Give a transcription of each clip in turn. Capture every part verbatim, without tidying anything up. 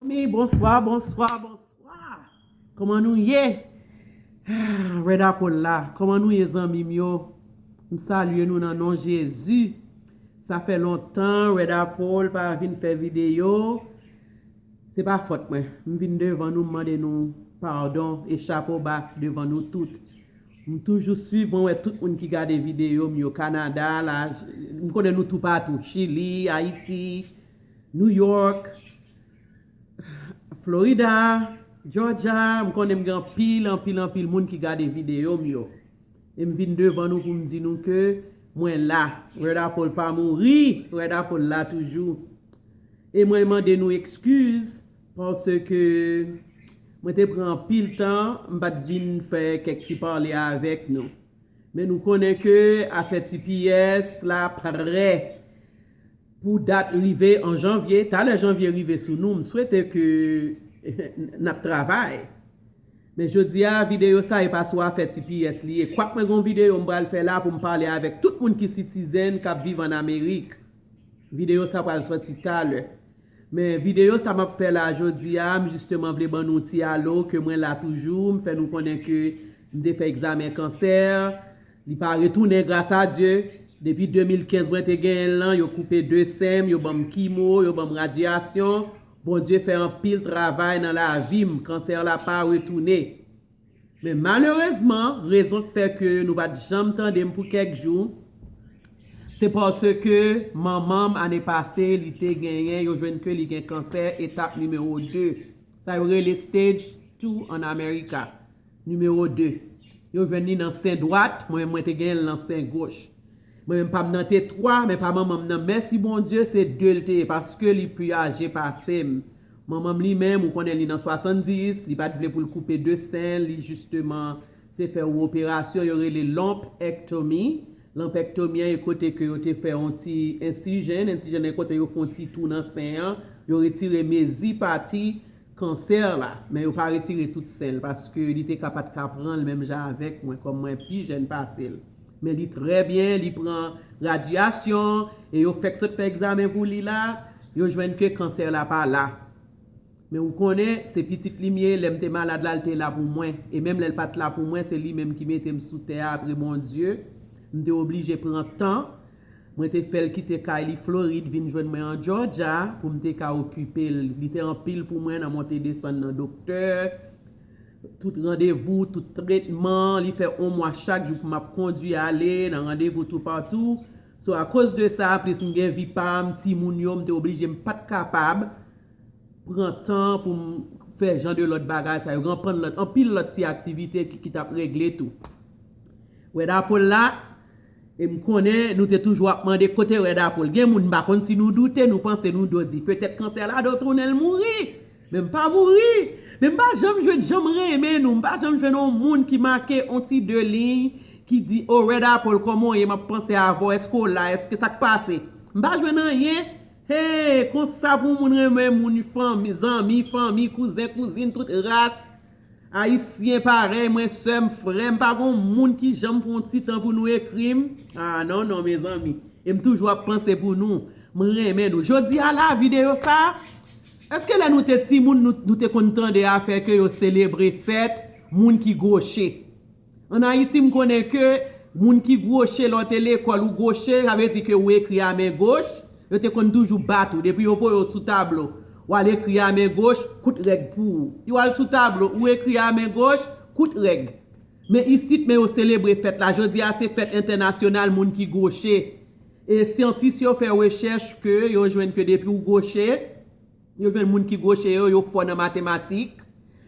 Mezanmi, bonswa, bonswa, bonswa. Kòman nou ye? Ah, Red Apple la. Kòman nou ye, zanmi m yo? M salye nou nan non Jezi. Sa fè lontan Red Apple pa vin fè videyo. Se pa fòt mwen. M vin devan nou, m mande nou padon e chapo ba devan nou tout. M toujou swiv, mwen wè tout moun ki gade videyo m yo, Kanada, la, m konnen nou toupatou, Chili, Ayiti, New York, Florida, Georgia, m konnen m gen anpil, anpil, anpil moun ki gade videyo m yo. E m vin devan nou pou m di nou ke mwen la. Red Apple pa mouri, Red Apple la toujou. E mwen mande nou ekskiz, paske mwen te pran anpil tan, m pa t vin fè kèk ti pale avèk nou. Men nou konnen ke afè T P S la prè pou dat rive an janvye. Talè janvye rive sou nou, m swete ke n ap travay. Men jodi a, videyo sa e pa sou afè T P S li ye. Kwak mwen gen yon videyo m pral fè la pou m pale avèk tout moun ki citizen k ap viv ann Amerik. Videyo sa pral sòti talè. Men videyo sa m ap fè la jodi a, m jisteman vle ban nou ti alo ke mwen la toujou, m fè nou konnen ke m te fè egzamen kansè, li pa retounen gras a Dye. Depi de mil kenz mwen te genyen l lan, yo koupe de sen m, yo ban m kimo, yo ban m radyasyon. Bondye fè anpil travay nan lavi m, kansè la pa retounen. Men malerezman, rezon k fè ke nou pa t janm tande m pou kèk jou, se paske manman m ane pase, li te genyen, yo jwenn ke li gen kansè etap nimewo de. Sa yo rele stage two ann Amerika. Nimewo de. Yo jwenn li nan sen dwat, mwen menm mwen te genyen l nan sen goch. Mwen menm pa m nan te twa, men pa manman m nan. Mèsi Bondye, se de l te ye, paske li pi aje pase m. Manman m li menm, ou konnen li nan swasanndis, li pa t vle pou l koupe de sen, li jisteman te fè yon operasyon, yo rele lumpectomy. Lumpectomy an e kote ke yo te fè yon ti ensijèn, ensijèn an e kote yo fè yon ti tou nan sen an, yo retire mezi pati kansè la, men yo pa retire tout sen l, paske li te ka pa t ka pran l menm jan avèk mwen, kòm mwen pi jèn pase l. Men li trè byen, li pran radyasyon, e yo fèk sot fè egzamen pou li la, yo jwenn ke kansè la pa la. Men ou konnen, se pitit li m ye, lè m te malad la, l te la pou mwen. E menm lè l pa t la pou mwen, se li menm ki mete m sou tè a apre Bondye. M te oblije pran tan. Mwen te fè l kite kay li Florid, vin jwenn mwen an Georgia pou m te ka okipe l. Li te anpil pou mwen nan monte desann nan doktè. Tout randevou, tout tretman, li fè yon mwa chak jou pou m ap kondui ale nan randevou toupatou. So, akoz de sa, plis m gen vi pa m, timoun yo, m te oblije, m pa t kapab pran tan pou m fè jan de lòt bagay sa yo. Gen anpil lòt, anpil lòt ti aktivite ki, ki t ap regle tou. Red Apple la, e m konnen nou te toujou ap mande kote Red Apple. Gen moun, m pa konn si nou doute, nou panse nou dwe di, petèt kansè la dwe tounen l mouri. Men m pa mouri. Men m pa janm jwenn, janm renmen nou. M pa janm jwenn yon moun ki make yon ti de liy, ki di, "O Red Apple, kòman w ye? M ap panse avè w. Èske w la? Èske sa k pase?" M pa jwenn anyen. Hey, konsa pou moun renmen moun, fanmi, zanmi, fanmi, kouzen, kouzin, tout ras. Ayisyen parèy mwen, sè m, frè m, pa gon moun ki janm pran yon ti tan pou nou ekri m. Ah, non, non, mezanmi. E m toujou ap panse pou nou. M renmen nou. Jodi a la, videyo sa, èske lè nou te timoun, nou, nou te konn tande afè ke yo selebre fèt moun ki gwoche? Ann Ayiti, m konnen ke moun ki gwoche, lè w te lekòl, ou gwoche, sa vle di ke ou ekri a men goch. Yo te konn toujou bat ou. Depi yo voye w sou tablo, w al ekri a men goch, kout règ pou ou. Yo al sou tablo, ou ekri a men goch, kout règ. Men isit, men yo selebre fèt la. Jodi a, se fèt entènasyonal moun ki gwoche. E syantis yo fè rechèch ke yo jwenn ke depi w gwoche, yo jwenn moun ki gwoche yo, yo fò nan matematik,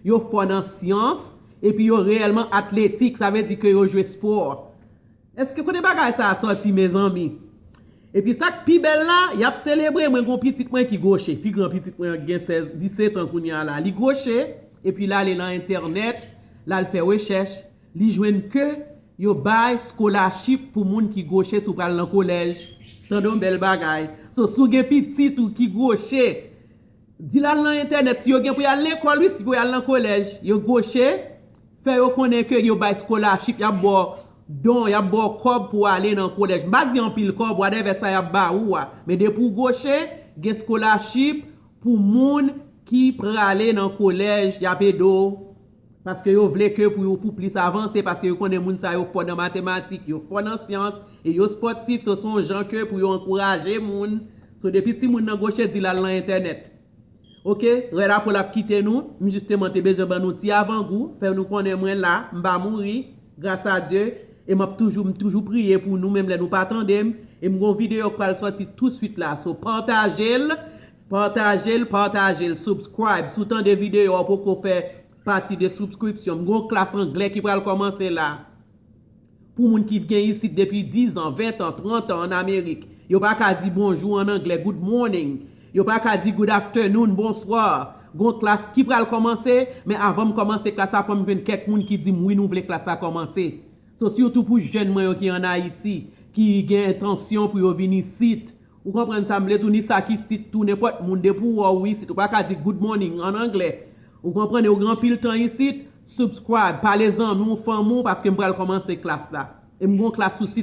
yo fò nan syans, epi yo reyèlman atletik, sa vle di ke yo jwe spò. Èske kote bagay sa a sòti, mezanmi? Epi sa k pi bèl la, y ap selebre, mwen gon pitit mwen ki gwoche, pi gran pitit mwen an gen sèz, disèt an kounye a la, li gwoche, epi l ale nan entènèt, l al fè rechèch, li jwenn ke yo bay scholarship pou moun ki gwoche si w pral nan kolèj. Tande yon bèl bagay. So, si w gen pitit ou ki gwoche, di l al nan entènèt, si yo gen pou y al lekòl, wi, si pou y al nan kolèj, yo gwoche, fè yo konnen ke yo bay scholarship, y ap ba w don, y ap ba w kòb pou w ale nan kolèj. M pa di anpil kòb, whatever sa y ap ba ou a. Men depi w gwoche, gen scholarship pou moun ki prale nan kolèj, y ap ede w, paske yo vle ke pou yo pou plis avanse, paske yo konnen moun sa yo fò nan matematik, yo fò nan syans, e yo spòtif, so se yon jan ke pou yo ankouraje moun. So depi timoun nan gwoche di l al nan entènèt. Oke, Rèd Apwè l ap kite nou, m jisteman te bezwen ban nou ti avangou, fè nou konnen mwen la, m pa mouri, gras a Dye, e m ap toujou, m toujou priye pou nou, menm lè nou pa tande m, e m gon videyo k pral sòti touswit la, so pataje l, pataje l, pataje l, subscribe, si w tande videyo a w poko fè pati de subscription, m gon klas anglè ki pral kòmanse la. Pou moun ki gen isit depi diz an, ven an, trant an ann Amerik, yo pa ka di bonjou ann anglè, good morning. Yo pa ka di good afternoon, bonsoir. Gon klas ki pral kòmanse, men avan m kòmanse klas la, fò m jwenn kèk moun ki di m wi, nou vle klas la kòmanse. So, sitou pou jèn mwen yo ki ann Ayiti, ki gen entansyon pou yo vin isit, ou konprann sa m vle di w, ni sa ki isit tou, nenpòt moun, depi w wè w isit, ou pa ka di good morning ann anglè. Ou konprann, e w gen anpil tan isit, subscribe, pale zanmi w, fanmi w, paske m pral kòmanse klas la. E m gon klas sou sit